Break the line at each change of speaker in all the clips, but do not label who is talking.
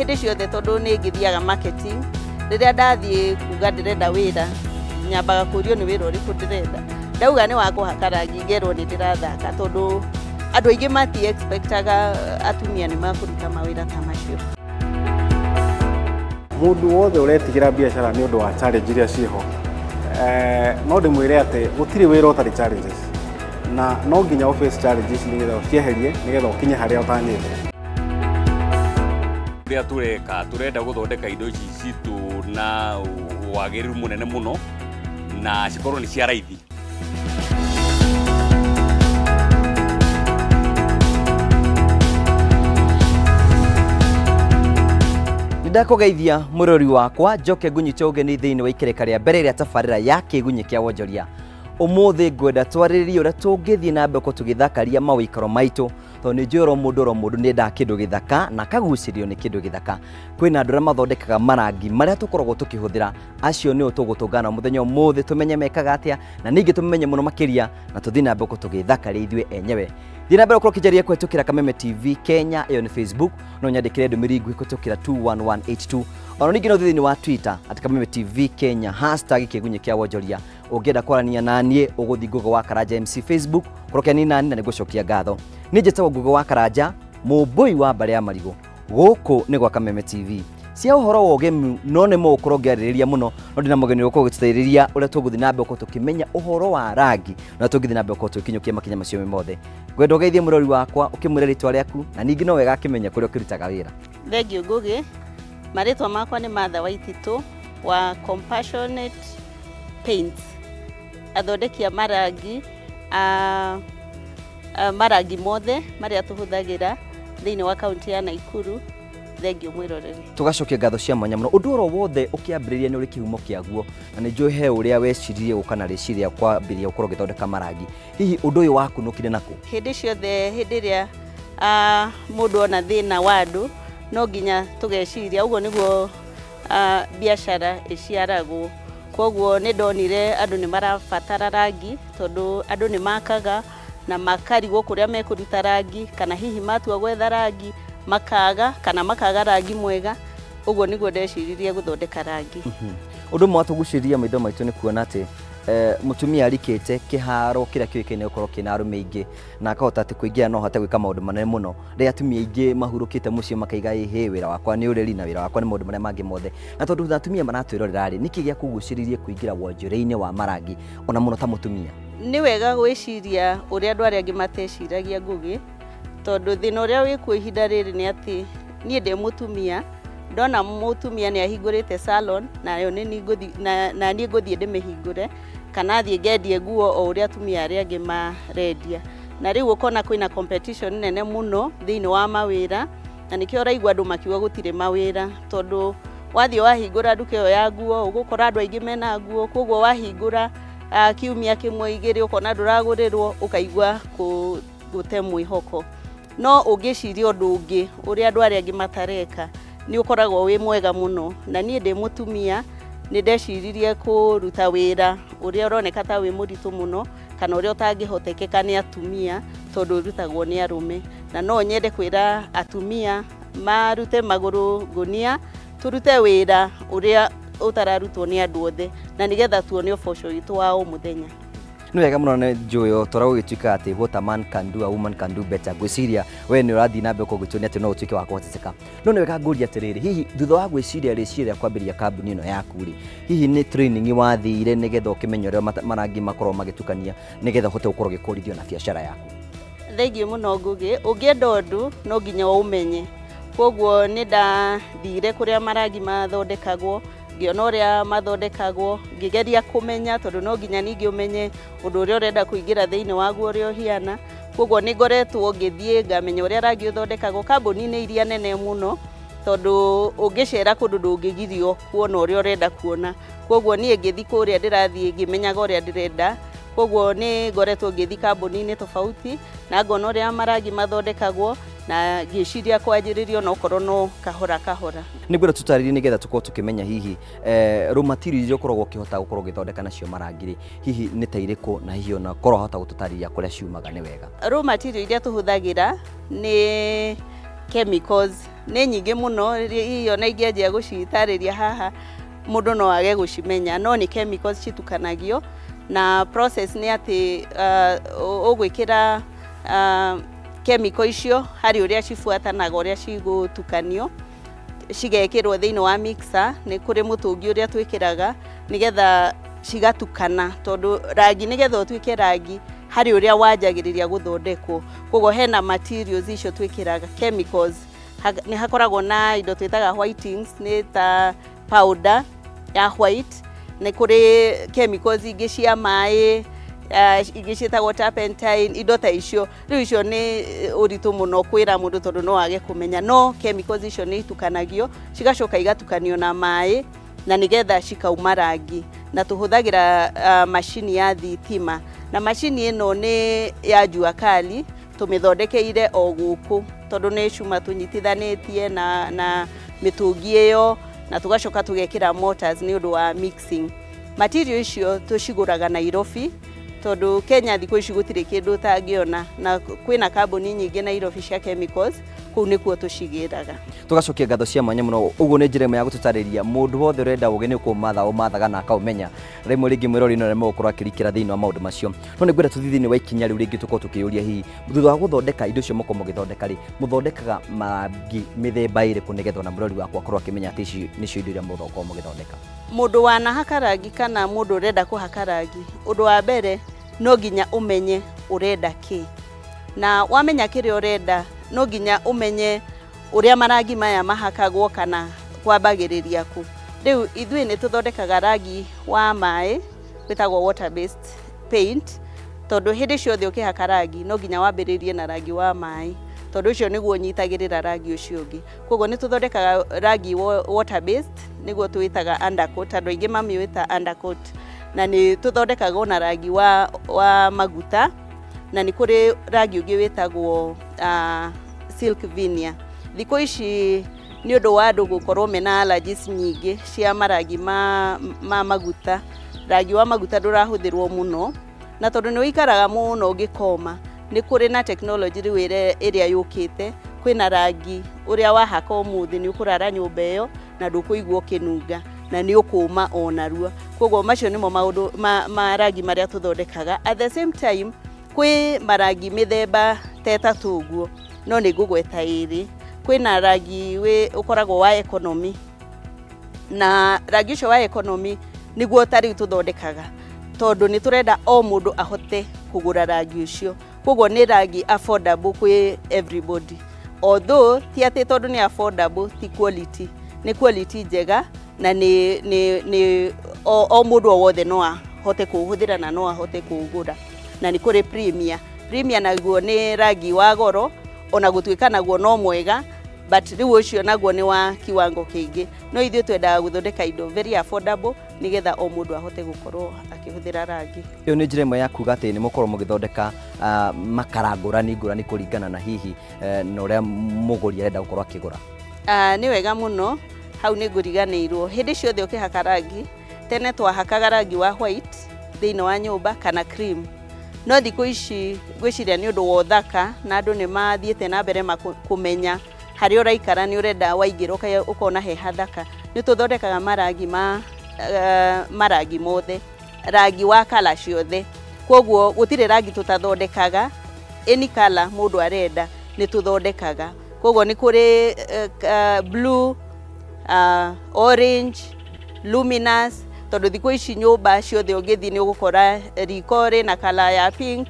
Hĩndĩ ciothe tondũ nĩ ngĩthiaga marketing, rĩrĩa ndathiĩ kuga ndĩrenda wĩra, nyambaga kũrio nĩ wĩra ũrĩkũ ndĩrenda. Ndauga nĩ wa kũhaka rangi ngerwo nĩ ndĩrathaka tondũ andũ aingĩ mati expectaga atumia nĩ makũruta mawĩra ta macio.
Mũndũ wothe ũretigĩra biacara nĩ ũndũ wa challenge iria ciĩho, no ndĩmwĩre atĩ gũtirĩ wĩra ũtarĩ challenges, na no nginya ũ face challenges nĩgetha ũcieherie nĩgetha ũkinye harĩa ũtanyĩte.
Ũrĩa tũreka tũrenda gũthondeka indo ici citũ na wagĩrĩru mũnene mũno na cikorwo nĩ cia raithi.
Ndakugeithia murori wakwa njoke ngunyite ugeni thiini wa ikereka ria mbere ria tabarira ya Kĩgunyĩ kĩa Wonjoria. Umuthi ngwenda twarĩrĩrie ũrĩa tũngĩthiĩ na mbere tũgĩthakaria mawĩikaro maitũ tondũ nĩ njũĩ oro mũndũ nĩendaga kĩndũ gĩthaka na akagucĩrĩrio nĩ kĩndũ gĩthaka. Kwĩna andũ arĩa mathondekaga marangi marĩa tũkoragwo tũkĩhũthĩra, acio nĩo tũgũtũngana mũthenya ũmũthĩ tũmenye mekaga atĩa na ningĩ tũmenye mũno makĩria na tũthiĩ na mbere tũgĩthakaria ithuĩ enyewe. Thiĩ na mbere gũkorwo ũkĩnjaria kũhetũkĩra Kameme TV Kenya, ĩyo nĩ Facebook, no nyandĩkĩre ndũmĩrĩri nguhĩ kũhetũkĩra 21182. Ona ningĩ no ũthiĩ thĩinĩ wa Twitter at Kameme TV Kenya hashtag Kĩgunyĩ kĩa Wonjoria. Ũngĩenda kwarania na niĩ ũgũthiĩ Ngũgĩ wa Karanja MC Facebook, kũrokia ni nani na nĩngũcokia ngatho. Niĩ njĩtagwo Ngũgĩ wa Karanja, mũmbũi wa mbarĩ ya marigũ. Gũkũ nĩ gwa Kameme TV. Cia ũhoro wa ũgemu no nĩ mũgũkorwo ngĩarĩrĩria mũno, no ndĩna mũgeni ũgũkorwo ũgĩtũteithĩrĩria ũrĩa tũgũthiĩ na mbere gũkorwo tũkĩmenya ũhoro wa rangi na tũngĩthiĩ na mbere gũkorwo tũgĩkinyũkia makinya macio mothe. Ngwenda ũgeithie mũrori wakwa ũkĩmwĩra rĩtwa rĩaku na ningĩ no wega akĩmenya kũrĩa ũkĩrutaga wĩra.
Thengiũ Ngũgĩ, marĩtwa makwa nĩ Martha Waititũ wa Compassionate Paints, athondeki a marangi a marangi mothe marĩa tũhũthagĩra thĩinĩ wa kaunti ya Nakuru. Thengiũ mwĩroreri.
Tũgacokia ngatho cia mwanya mũno. Ũndũ oro wothe ũkĩambĩrĩria nĩ ũrĩ kĩhumo kĩaguo na nĩ njũĩ he ũrĩa weciririe gũka na rĩciria kwambĩrĩria gũkorwo ũgĩthondeka marangi. Hihi ũndũ ũyũ wakunũkire nakũ?
Hĩndĩ ciothe hĩndĩ ĩrĩa mũndũ ona thĩna wa andũ no nginya tũgeciria, ũguo nĩguo biacara ĩciaragwo. Koguo nĩ ndonire andũ nĩ marabatara rangi tondũ andũ nĩ makaga na makarigwo kũrĩa mekũruta rangi, kana hihi matua gwetha rangi makaga, kana makaga rangi mwega. Ũguo nĩguo ndeciririe gũthondeka rangi.
Ũndũ ũmwe watũgucĩrĩria maitho maitũ nĩ kuona atĩ mũtumia arikĩte kĩharo kĩrĩa kĩũĩkaine gũkorwo kĩna arũme aingĩ na akahota atĩ kũingĩra no ahote gwĩka maũndũ manene mũno. Rĩrĩa atumia aingĩ mahurũkĩte mũciĩ makaiga ĩhĩ wĩra wakwa nĩ ũreri na wĩra wakwa nĩ maũndũ marĩa mangĩ mothe, na tondũ atumia maratwĩrorera rĩ, nĩkĩ gĩakũgucĩrĩirie kũingĩra wonjoria-inĩ wa marangi ona mũno ta mũtumia?
Nĩ wega gwĩciria ũrĩa andũ arĩa angĩ mateciragia Ngũgĩ, tondũ thĩna ũrĩa wĩkuo ihinda rĩrĩ nĩ atĩ niĩ ndĩ mũtumia, ndona mũtumia nĩ ahingũrĩte salon nayo nĩ na niĩ ngũthiĩ ndĩmĩhingũre, kana thiĩ ngendie nguo o ũrĩa atumia arĩa angĩ marendia. Na rĩu ũkona kwĩna competition nene mũno thĩinĩ wa mawĩra, na nĩkĩo ũraigua andũ makiuga gũtirĩ mawĩra, tondũ wathiĩ wahingũra nduka ĩyo ya nguo ũgũkora andũ aingĩ mena nguo, koguo wahingũra kiumia kĩmwe igĩrĩ ũkona ndũragũrĩrwo, ũkaigua gũte mwĩhoko. No ũngĩciria ũndũ ũngĩ ũrĩa andũ arĩa angĩ matareka nĩ ũkoragwo wĩ mwega mũno. Na niĩ ndĩ mũtumia nĩ ndeciririe kũruta wĩra ũrĩa ũroneka ta wĩ mũritũ mũno kana ũrĩa ũtangĩhotekeka nĩ atumia tondũ ũrutagwo nĩ arũme. Na no nyende kwĩra atumia marute magũrũ ngũnia, tũrute wĩra ũrĩa ũtararutwo nĩ andũ othe, na nĩgetha tuone ũboco witũ wa o mũthenya.
Nĩ wega mũno nĩ njũĩ tũra gũgĩtuĩka atĩ what a man can do a woman can do better. Ngwĩciria we nĩ ũrathiĩ na mbere gũgĩtuonia atĩ no ũtuĩke wa kũhoteteka. No nĩ wega ngũria atĩrĩrĩ, hihi thutha wa gwĩciria rĩciria rĩa kwambĩrĩria kambuni ĩno yaku rĩ, hihi nĩ training wathire nĩgetha ũkĩmenye ũrĩa marangi makorwo magĩtukania nĩgetha ũhote gũkorwo ũgĩkũrithio na biacara yaku?
Thengiũ mũno Ngũgĩ. Ũngĩenda ũndũ no nginya ũmenye. Koguo nĩ ndathire kũrĩa marangi mathondekagwo, ngĩona ũrĩa mathondekagwo, ngĩgeria kũmenya tondũ no nginya ningĩ ũmenye ũndũ ũrĩa ũrenda kũingĩra thĩinĩ waguo ũrĩa ũhiana. Koguo nĩ ngoretwo ngĩthiĩ ngamenya ũrĩa rangi ũthondekagwo kambuni-inĩ iria nene mũno, tondũ ũngĩcera kũndũ ndũngĩgirio kuona ũrĩa ũrenda kuona. Koguo niĩ ngĩthiĩ kũrĩa ndĩrathiĩ ngĩmenyaga ũrĩa ndĩrenda. Koguo nĩ ngoretwo ngĩthiĩ kambuni-inĩ tofauti na ngona ũrĩa marangi mathondekagwo na ngĩciria kwanjĩrĩria onokorwo no kahora kahora.
Nĩ ngwenda tũtarĩrie nĩgetha tũkorwo tũkĩmenya hihi raw material iria ũkoragwo ũkĩhota gũkorwo ũgĩthondeka nacio marangi rĩ, hihi nĩ ta irĩkũ, na hihi ona korwo wahota gũtũtarĩria kũrĩa ciumaga nĩ wega.
Raw material iria tũhũthagĩra nĩ chemicals Nĩ nyingĩ mũno iyo na ingĩanjia gũcitarĩria haha mũndũ no age gũcimenya, no nĩ chemicals citukanagio na process nĩ atĩ ũgwĩkĩra chemical icio harĩ ũrĩa cibuatanaga ũrĩa cigũtukanio cigekĩrwo thĩinĩ wa mixer. Nĩ kũrĩ mũtũngi ũrĩa twĩkĩraga nĩgetha cigatukana, tondũ rangi nĩgetha ũtuĩke rangi harĩ ũrĩa wanjagĩrĩria gũthondekwo. Koguo hena materials icio twĩkĩraga chemicals, nĩ hakoragwo na indo twĩtaga whitings, nĩ ta powder ya white, nĩ kũrĩ chemicals ingĩ cia maĩ, ingĩ ciĩtagwo turpentine, indo ta icio. Rĩu icio nĩ ũritũ mũno kwĩra mũndũ tondũ no age kũmenya, no chemicals icio nĩ itukanagio cigacoka igatukanio na maĩ na nĩgetha cikauma rangi. Na tũhũthagĩra macini ya thitima, na macini ĩno nĩ ya jua kali, tũmĩthondekeire o gũkũ tondũ nĩ cuma tũnyitithanĩtie na mĩtũngi ĩyo, na tũgacoka tũgekĩra motors nĩ ũndũ wa mixing. Material icio tũcigũraga Nairobi tondũ Kenya thikũ ici gũtirĩ kĩndũ ũtangĩona, na kwĩna kambuni nyingĩ Nairobi cia chemicals, kũu nĩkuo tũcigĩraga.
Tũgacokia ngatho cia mwanya mũno. Ũguo nĩ njĩra ĩmwe ya gũtũtarĩria mũndũ wothe ũrenda ũgĩ nĩ kũmatha ũmathaga na akaũmenya. Rĩmwe rĩngĩ mwĩrori no aremwo gũkorwo akĩrikĩra thĩinĩ wa maũndũ macio. No nĩ ngwenda tũthiĩ thĩinĩ wa ikinya rĩu rĩngĩ tũkorwo tũkĩyũria hihi thutha wa gũthondeka indo icio mũkorwo mũgĩthondeka rĩ, mũthondekaga marangi mĩthemba ĩrĩkũ nĩgetha ona mũrori wakwa akorwo akĩmenya atĩ ici nĩcio indo iria mũgũkorwo mũgĩthondeka?
Mũndũ wanahaka rangi kana mũndũ ũrenda kũhaka rangi, ũndũ wa mbere no nginya ũmenye ũrenda kĩ, na wamenya kĩrĩa ũrenda no nginya ũmenye ũrĩa marangi maya mahakagwo kana kwambagĩrĩria kũ. Rĩu ithuĩ nĩ tũthondekaga rangi wa maĩ wĩtagwo water based paint, tondũ hĩndĩ ciothe ũkĩhaka rangi no nginya wambĩrĩrie na rangi wa maĩ, tondũ ũcio nĩguo ũnyitagĩrĩra rangi ũcio ũngĩ. Koguo nĩ tũthondekaga rangi water based, nĩguo twĩtaga undercoat, andũ aingĩ mamĩũĩta undercoat, na nĩ tũthondekaga ona rangi wa maguta, na nĩ kũrĩ rangi ũngĩ wĩtagwo silk veneer. Thikũ ici nĩ ũndũ wa andũ gũkorwo mena allergies nyingĩ cia marangi ma maguta, rangi wa maguta ndũrahũthĩrwo mũno, na tondũ nĩ ũikaraga mũno ũngĩkoma, nĩ kũrĩ na technology rĩu ĩrĩa yũkĩte. Kwĩna rangi ũrĩa wahaka ũmũthĩ nĩ ũkũrara nyũmba ĩyo na ndũkũigua ũkĩnunga na nĩ ũkũma o narua. Koguo macio nĩmo maũndũ marangi marĩa tũthondekaga. At the same time kwĩ marangi mĩthemba ta ĩtatũ ũguo, no nĩ ngũgweta ĩrĩ. Kwĩna rangi ũkoragwo wa economy, na rangi ũcio wa economy nĩguo ta rĩu tũthondekaga tondũ nĩ tũrenda o mũndũ ahote kũgũra rangi ũcio. Koguo nĩ rangi affordable kwĩ everybody, although ti atĩ tondũ nĩ affordable ti quality, nĩ quality njega na nĩ o mũndũ o wothe no ahote kũũhũthĩra na no ahote kũũgũra. Na nĩ kũrĩ premier. Premier naguo nĩ rangi wa goro ona gũtuĩka naguo no mwega, but rĩu ũcio naguo nĩ wa kiwango kĩingĩ. No ithuĩ twendaga gũthondeka indo very affordable nĩgetha o mũndũ ahote gũkorwo akĩhũthĩra rangi.
Ĩyo nĩ njĩra ĩmwe ya kuga atĩ nĩ mũkorwo mũgĩthondeka makara ngũrani ngũrani kũringana na hihi na ũrĩa mũgũri arenda gũkorwo akĩgũra.
Nĩ wega mũno, hau nĩ ngũriganĩirwo. Hĩndĩ ciothe ũkĩhaka rangi, tene twahakaga rangi wa white thĩinĩ wa nyũmba kana cream, no thikũ ici ngwĩciria nĩ ũndũ wa ũthaka na andũ nĩ mathiĩte na mbere kũmenya harĩa ũraikara nĩ ũrenda waingĩra ũkona he hathaka, nĩ tũthondekaga marangi ma marangi mothe, rangi wa kala ciothe. Koguo gũtirĩ rangi tũtathondekaga, any colour mũndũ arenda nĩ tũthondekaga. Koguo nĩ kũrĩ blue, orange, luminous, tondũ thikũ ici nyũmba ciothe ũngĩthiĩ nĩ ũgũkora riko rĩna colour ya pink,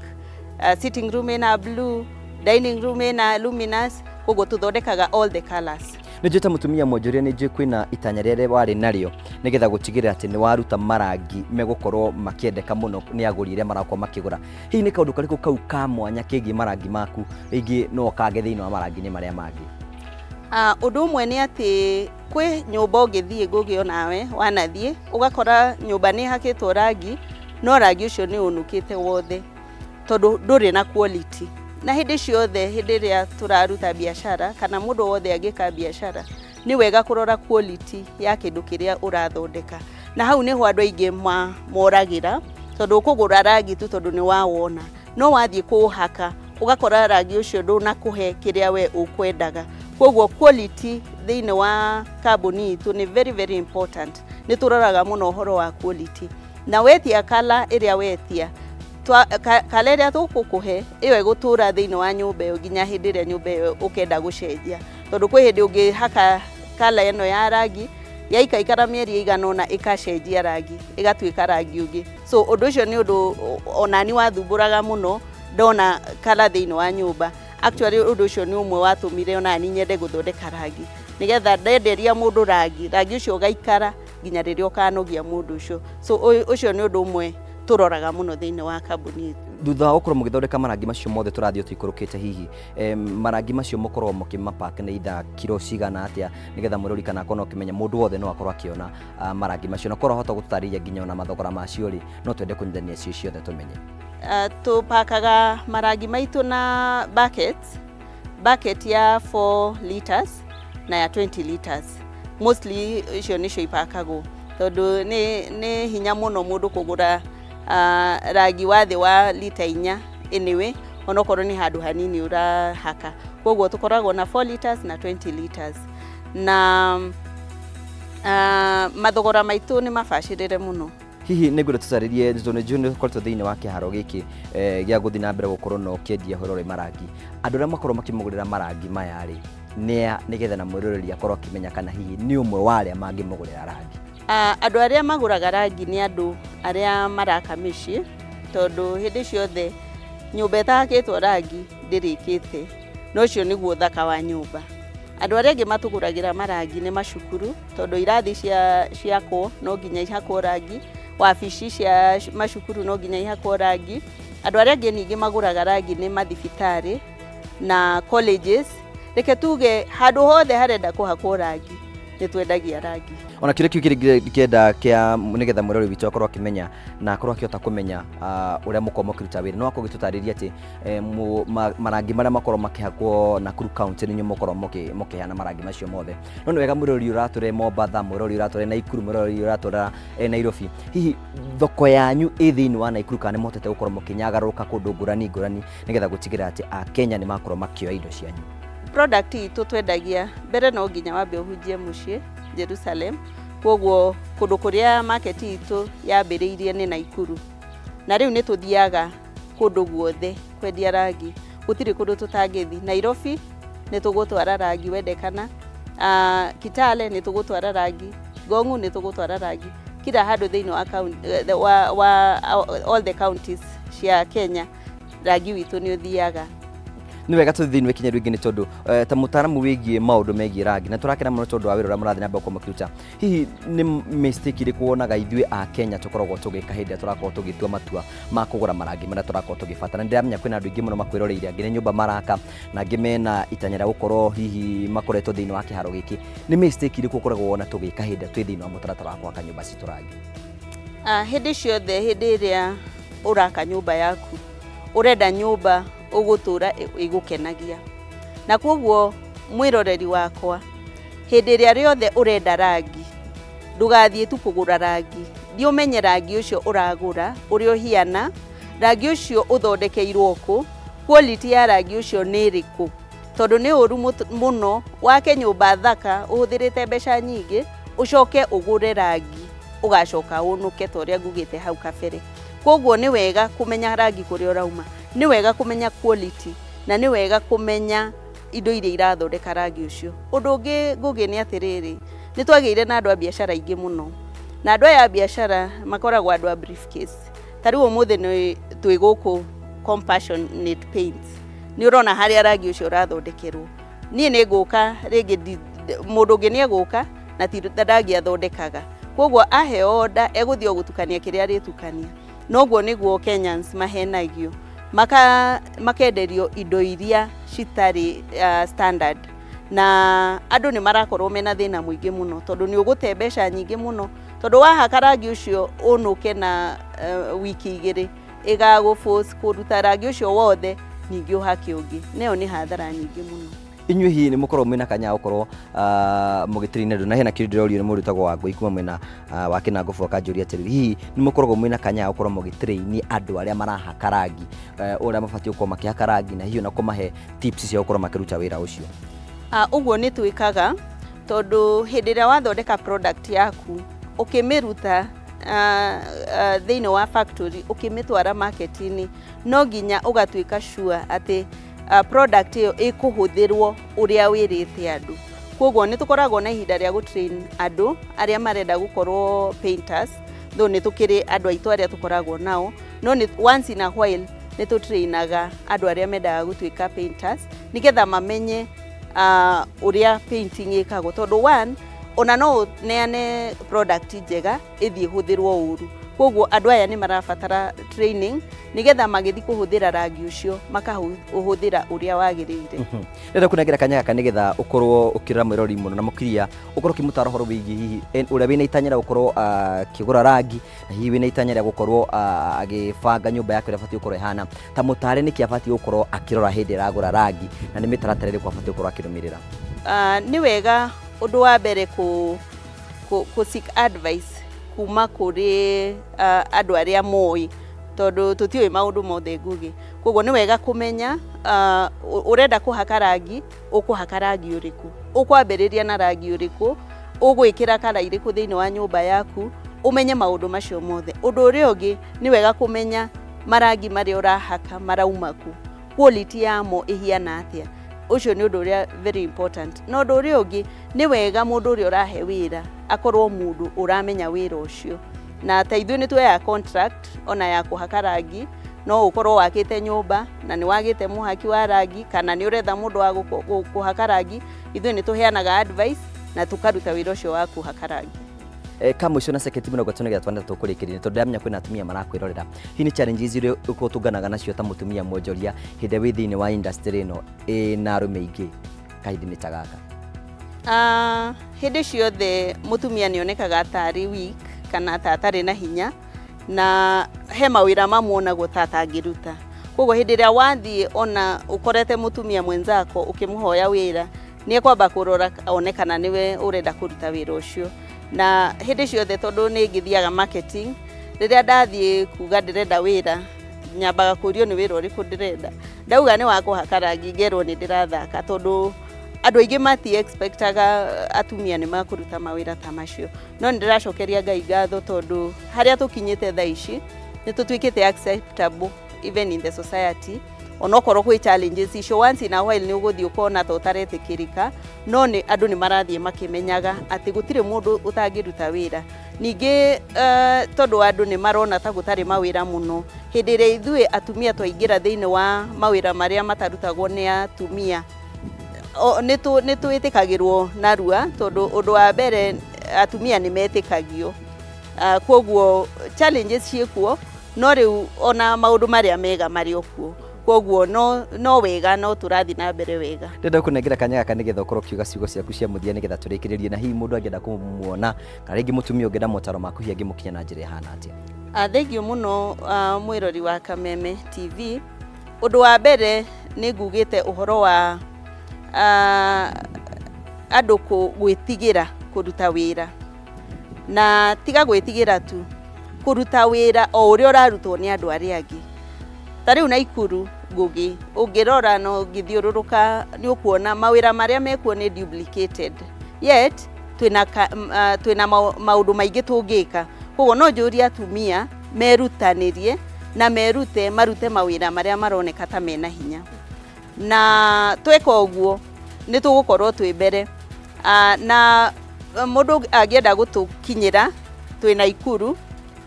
sitting room ĩna blue, dining room ĩna luminous. Koguo tũthondekaga all the colours.
Nĩ njũĩ ta mũtumia mwonjoria nĩ njũĩ kwĩna itanya rĩrĩa warĩ narĩo nĩgetha gũtigĩrĩra atĩ nĩ waruta marangi megũkorwo makĩendeka mũno nĩ agũri arĩa marakorwo makĩgũra. Hihi nĩ kaũndũ karĩkũ kau ka mwanya kĩgiĩ marangi maku rĩngĩ no ũkange thĩinĩ wa marangi-inĩ marĩa mangĩ?
Ũndũ ũmwe nĩ atĩ kwĩ nyũmba ũngĩthiĩ ngũgĩ onawe wanathiĩ ũgakora nyũmba nĩ ĩhakĩtwo rangi, no rangi ũcio nĩ ũnũkĩte wothe tondũ ndũrĩ na quality. Na hĩndĩ ciothe hĩndĩ ĩrĩa tũraruta biacara kana mũndũ wothe angĩka biacara nĩ wega kũrora quality ya kĩndũ kĩrĩa ũrathondeka, na hau nĩho andũ aingĩ moragĩra tondũ ũkũgũra rangi tu tondũ nĩ wawona, no wathiĩ kũũhaka ũgakora rangi ũcio ndũnakũhe kĩrĩa we ũkwendaga. Koguo quality thĩinĩ wa kambuni itũ nĩ very very important. Nĩ tũroraga mũno ũhoro wa quality. Na wetia kala ĩrĩa wetia, kala ĩrĩa tũgũkũhe ĩyo ĩgũtũra thĩinĩ wa nyũmba ĩyo nginya hĩndĩ ĩrĩa nyũmba ĩyo ũkenda gũcenjia. Tondũ kwĩ hĩndĩ ũngĩhaka kala ĩno ya rangi yaikaikara mĩeri ĩigana ũna ĩkacenjia rangi ĩgatuĩka rangi ũngĩ. So ũndũ ũcio nĩ ũndũ onani wathumbũraga mũno ndona kala thĩinĩ wa nyũmba. Actually ũndũ ũcio nĩ ũmwe watũmire onani nyende gũthondeka rangi nĩgetha ndenderia mũndũ rangi, rangi ũcio ũgaikara nginya rĩrĩa ũkanogia mũndũ ũcio. So ũcio nĩ ũndũ ũmwe tũroraga mũno thĩinĩ wa kambuni itũ.
Thutha wa gũkorwo mũgĩthondeka marangi macio mothe tũrathiĩ tũikũrũkĩte hihi marangi macio mũkorwo mũkĩmapack nĩ ithaa kiro cigana atĩa nĩgetha mũrori kana akorwo ũkĩmenya mũndũ wothe no akorwo akĩona marangi macio, na korwo hota gũtũtarĩria nginya ona mathogora macio rĩ, no twende kũnyitithania cio ciothe tũmenye.
Tũpakaga marangi maitũ na buckets, bucket ya 4 liters na ya 20 liters. Mostly icio nĩcio ipakagwo tondũ nĩ hinya mũno mũndũ kũgũra rangi wa thĩ wa lita 4 anyway, onokorwo nĩ handũ hanini ũrahaka. Koguo tũkoragwo na 4 liters na 20 liters. Na mathogora maitũ nĩ mabacĩrĩre mũno.
Hihi nĩ ngwenda tũtarĩrie tondũ nĩ njũĩ nĩ ũkoretwo thĩinĩ wa kĩharo gĩkĩ gĩa gũthiĩ na mbere gũkorwo na ũkĩendia ũhoro wa marangi. Andũ arĩa makorwo makĩmũgũrĩra marangi maya rĩ, nĩa nĩgetha na mwĩroreri akorwo akĩmenya kana hihi nĩ ũmwe wa arĩa mangĩmũgũrĩra rangi?
Andũ arĩa magũraga rangi nĩ andũ arĩa maraka mĩciĩ, tondũ hĩndĩ ciothe nyũmba ĩtahakĩtwo rangi ndĩrĩkĩte, na ũcio nĩguo ũthaka wa nyũmba. Andũ arĩa angĩ matũgũragĩra marangi nĩ macukuru, tondũ irathi ciakwo no nginya ihakwo rangi, wabici cia macukuru no nginya ihakwo rangi. Andũ arĩa angĩ ningĩ magũraga rangi nĩ mathibitarĩ na colleges. Reke tuge handũ hothe harenda kũhakwo rangi nĩ twendagia rangi.
Ona kĩrĩa kĩu kĩrenda kĩa nĩgetha mwĩrori witũ akorwo akĩmenya na akorwo akĩhota kũmenya ũrĩa mũkorwo mũkĩruta wĩra, no akorwo agĩtũtarĩria atĩ marangi marĩa makorwo makĩhakwo Nakuru County nĩ inyuĩ mũkorwo mũkĩheana marangi macio mothe. No nĩ wega mwĩrori ũratũre Mombatha, mwĩrori ũratũre Nakuru, mwĩrori ũratũra Nairobi, hihi thoko yanyu ĩ thĩinĩ wa Nakuru kana nĩ mũhotete gũkorwo mũkĩnyagarũrũka kũndũ ngũrani ngũrani nĩgetha gũtigĩrĩra atĩ Akenya nĩ makorwo makĩoya indo cianyu?
Product itũ twendagia mbere no nginya wambe ũhunjie mũciĩ Jerusalem, koguo kũndũ kũrĩa market itũ yambĩrĩirie nĩ Nakuru, na rĩu nĩ tũthiaga kũndũ guothe kwendia rangi, gũtirĩ kũndũ tũtangĩthi. Nairobi nĩ tũgũtwara rangi wendekana, Kitale nĩ tũgũtwara rangi, Gongu nĩ tũgũtwara rangi, kila handũ thĩinĩ wa county, wa all the counties cia Kenya rangi witũ nĩ ũthiaga.
Nĩ wega tũthiĩ thĩinĩ wa ikinya rĩngĩ nĩ tondũ ta mũtaaramu wĩgiĩ maũndũ megiĩ rangi na tũrakena mũno tondũ wa wĩra ũrĩa mũrathiĩ na mbere gũkorwo mũkĩruta, hihi nĩ mistake ĩrĩkũ wonaga ithuĩ a Kenya tũkoragwo tũgĩka hĩndĩ ĩrĩa tũrakorwo tũgĩtua matua ma kũgũra marangi marĩa tũrakorwo tũgĩbatara? Nĩndĩramenya kwĩna andũ aingĩ mũno makwĩroreire, angĩ nĩ nyũmba maraka na angĩ mena itanya rĩa gũkorwo hihi makoretwo thĩinĩ wa kĩharo gĩkĩ. Nĩ mistake ĩrĩkũ ũkoragwo wona tũgĩka hĩndĩ ĩrĩa twĩ thĩinĩ wa mũtaratara wa gwaka nyũmba citũ rangi?
Hĩndĩ ciothe hĩndĩ ĩrĩa ũraka nyũmba yaku ũrenda nyũmba ũgũtũra ĩgũkenagia, na koguo mwĩroreri wakwa hĩndĩ ĩrĩa rĩothe ũrenda rangi ndũgathiĩ tu kũgũra rangi, thiĩ ũmenye rangi ũcio ũragũra ũrĩa ũhiana, rangi ũcio ũthondekeirwo kũ, quality ya rangi ũcio nĩ ĩrĩkũ, tondũ nĩ ũru mũno wake nyũmba thaka ũhũthĩrĩte mbeca nyingĩ ũcoke ũgũre rangi ũgacoka ũnũke ta ũrĩa ngugĩte hau kabere. Koguo nĩ wega kũmenya rangi kũrĩa ũrauma, nĩ wega kũmenya quality, na nĩ wega kũmenya indo iria irathondeka rangi ũcio. Ũndũ ũngĩ Ngũgĩ nĩ atĩrĩrĩ, nĩ twagĩire na andũ a biacara aingĩ mũno, na andũ aya a biacara makoragwo andũ a briefcase. Ta rĩu ũmũthĩ nĩ twĩ gũkũ Compassionate Paints, nĩ ũrona harĩa rangi ũcio ũrathondekerwo. Niĩ nĩ ngũka rĩngĩ, mũndũ ũngĩ nĩ egũka na ti rangi athondekaga, koguo aheo order egũthiĩ o gũtukania kĩrĩa arĩtukania. Noguo nĩguo Kenyans mahenagio, makenderio indo iria citarĩ standard, na andũ nĩ marakorwo mena thĩna mũingĩ mũno tondũ nĩ ũgũte mbeca nyingĩ mũno, tondũ wahaka rangi ũcio ũnũke na wiki igĩrĩ ĩgagũ force kũruta rangi ũcio wothe ningĩ ũhake ũngĩ, nayo nĩ hathara nyingĩ mũno.
Inyuĩ hihi nĩ mũkoragwo mwĩna kanya gũkorwo mũgĩtrain andũ? Na hena kĩndũ ndĩrorio nĩ mũndũ wĩtagwo Wangũi kuma mwena wa Kĩnangũbũ akanjũria atĩrĩrĩ, hihi nĩ mũkoragwo mwĩna kanya gũkorwo mũgĩtrain andũ arĩa marahaka rangi, ũrĩa mabatiĩ gũkorwo makĩhaka rangi, na hihi ona kũmahe tips cia gũkorwo makĩruta wĩra ũcio?
Ũguo nĩ twĩkaga tondũ hĩndĩ ĩrĩa wathondeka product yaku ũkĩmĩruta thĩinĩ wa factory ũkĩmĩtwara market-inĩ, no nginya ũgatuĩka sure atĩ product ĩyo ĩkũhũthĩrwo ũrĩa wĩrĩte andũ. Koguo nĩ tũkoragwo na ihinda rĩa gũtrain andũ arĩa marenda gũkorwo painters, though nĩ tũkĩrĩ andũ aitũ arĩa tũkoragwo nao, no nĩ once in a while nĩ tũtrainaga andũ arĩa mendaga gũtuĩka painters nĩgetha mamenye ũrĩa painting ĩkagwo, tondũ one ona no ũneane product njega ĩthiĩ ĩhũthĩrwo ũru. Koguo andũ aya nĩ marabatara training nĩgetha magĩthiĩ kũhũthĩra rangi ũcio makahũthĩra ũrĩa wagĩrĩire.
Ndĩrenda kũnengera kanya gaka nĩgetha ũkorwo ũkĩrora mwĩrori mũno na mũkiria ũkorwo ũkĩmũtara ũhoro wĩgiĩ hihi ũrĩa wĩna itanya rĩa gũkorwo akĩgũra rangi na hihi wĩna itanya rĩa gũkorwo agĩbanga nyũmba yake ũrĩa ĩbatiĩ gũkorwo ĩhana, ta mũtare nĩkĩ abatiĩ gũkorwo akĩrora hĩndĩ ĩrĩa aragũra rangi na nĩ mĩtaratara ĩrĩkũ abatiĩ gũkorwo akĩrũmĩrĩra?
Nĩ wega ũndũ wa mbere kũ seek advice kuma kũrĩ andũ arĩa moĩ, tondũ tũtiũĩ maũndũ mothe Ngugi. Koguo nĩ wega kũmenya ũrenda kũhaka rangi, ũkũhaka rangi ũrĩkũ, ũkwambĩrĩria na rangi ũrĩkũ, ũgwĩkĩra kara irĩkũ thĩinĩ wa nyũmba yaku, ũmenye maũndũ macio mothe. Ũndũ ũrĩa ũngĩ nĩ wega kũmenya marangi marĩa ũrahaka marauma kũ, quality yamo ĩhiana atĩa. Ũcio nĩ ũndũ ũrĩa very important. Na ũndũ ũrĩa ũngĩ nĩ wega mũndũ ũrĩa ũrahe wĩra akorwo mũndũ ũramenya wĩra ũcio. Na ta ithuĩ nĩ tuoyaga contract ona ya kũhaka rangi, no ũkorwo wakĩte nyũmba na nĩ wagĩte mũhaki wa rangi kana nĩ ũretha mũndũ wa kũhaka rangi, ithuĩ nĩ tũheanaga advice na tũkaruta wĩra ũcio wa kũhaka rangi.
Kamũico na sekendi 53 tũkũrĩkĩrĩria tondũ ndĩramenya kwĩna atumia marakwĩrorera, hihi nĩ challenges iria ũtũnganaga nacio ta mũtumia mwonjoria hĩndĩ ĩrĩa wĩ thĩinĩ wa industry ĩno ĩna arũme aingĩ kahinda-inĩ ta gaka?
Hĩndĩ ciothe mũtumia nĩ onekaga tarĩ weak kana ta atarĩ na hinya, na he mawĩra mamuonagwo ta atangĩruta. Koguo hĩndĩ ĩrĩa wathiĩ ona ũkorete mũtumia mwenzako ũkĩmũhoya wĩra, nĩ ekwamba kũrora one kana nĩwe ũrenda kũruta wĩra ũcio. Na hĩndĩ ciothe tondũ nĩ ngĩthiaga marketing, rĩrĩa ndathiĩ kuga ndĩrenda wĩra, nyambaga kũrio nĩ wĩra ũrĩkũ ndĩrenda. Ndauga nĩ wa kũhaka rangi ngerwo nĩ ndĩrathaka, tondũ andũ aingĩ mati expectaga atumia nĩ makũruta mawĩra ta macio. No nĩ ndĩracokeria Ngai ngatho tondũ harĩa tũkinyĩte thaa ici nĩ tũtuĩkĩte acceptable even in the society, onokorwo kwĩ challenges icio once in a while nĩ ũgũthiĩ ũkona ta ũtaretĩkĩrĩka, no nĩ andũ nĩ marathiĩ makĩmenyaga atĩ gũtirĩ mũndũ ũtangĩruta wĩra. Ningĩ tondũ andũ nĩ marona ta gũtarĩ mawĩra mũno, hĩndĩ ĩrĩa ithuĩ atumia twaingĩra thĩinĩ wa mawĩra marĩa matarutagwo nĩ atumia, nĩ twĩtĩkagĩrwo narua, tondũ ũndũ wa mbere atumia nĩ metĩkagio. Koguo challenges ciĩkuo, no rĩu ona maũndũ marĩa mega marĩ o kuo. Koguo no wega, no tũrathiĩ na mbere wega.
Ndĩrenda kũnengera kanya gaka nĩgetha ũkorwo ũkiuga ciugo ciaku cia mũthia nĩgetha tũrĩkĩrĩrie, na hihi mũndũ angĩenda kũmuona kana rĩngĩ mũtumia ũngĩenda motaro maku hihi angĩmũkinya na njĩra ĩhana atĩa?
Thengiũ mũno mwĩrori wa Kameme TV. Ũndũ wa mbere nĩ ngugĩte ũhoro wa andũ gwĩtigĩra kũruta wĩra, na tiga gwĩtigĩra tu, kũruta wĩra o ũrĩa ũrarutwo nĩ andũ arĩa angĩ. Ta rĩu Naikuru Ngugi, ũngĩrora na ũngĩthiũrũrũka nĩ ũkuona mawĩra marĩa mekuo nĩ duplicated, yet twĩna maũndũ maingĩ tũngĩka. Koguo no njũrie atumia merutanĩrie na merute marute mawĩra marĩa maroneka ta mena hinya, na tweka ũguo nĩ tũgũkorwo twĩ mbere. Na mũndũ angĩenda gũtũkinyĩra twĩ Naikuru,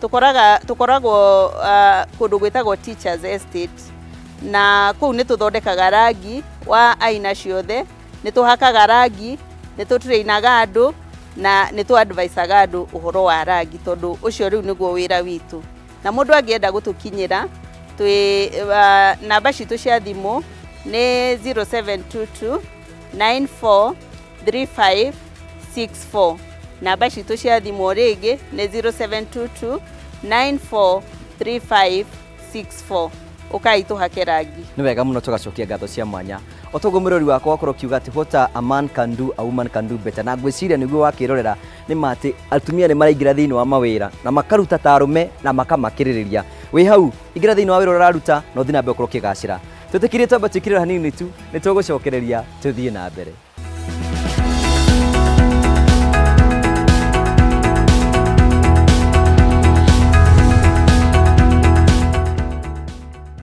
tũkoragwo kũndũ gwĩtagwo Teachers Estate, na kũu nĩ tũthondekaga rangi wa aina ciothe, nĩ tũhakaga rangi, nĩ tũtrainaga andũ na nĩ tũ-advisaga andũ ũhoro wa rangi, tondũ ũcio rĩu nĩguo wĩra witũ. Na mũndũ angĩenda gũtũkinyĩra twĩ namba citũ cia thimũ nĩ 0722 943564. Namba citũ cia thimũ rĩngĩ nĩ 0722 943564. Ũkai tũhake rangi.
Nĩ wega mũno, tũgacokia ngatho cia mwanya. O toguo mwĩrori wakwa wakorwo ũkiuga atĩ what a man can do, a woman can do better, na ngwĩciria nĩguo wakĩrorera nĩ ma atĩ atumia nĩ maraingĩra thĩinĩ wa mawĩra na makaruta ta arũme na makamakĩrĩrĩria. Wĩ hau ingĩra thĩinĩ wa wĩra ũrĩa ũraruta na ũthiĩ na mbere ũkorwo ũkĩgacĩra. Twĩtĩkĩrie twamba twĩkĩrĩre hanini tu, nĩ tũgũcokereria tũthiĩ na mbere.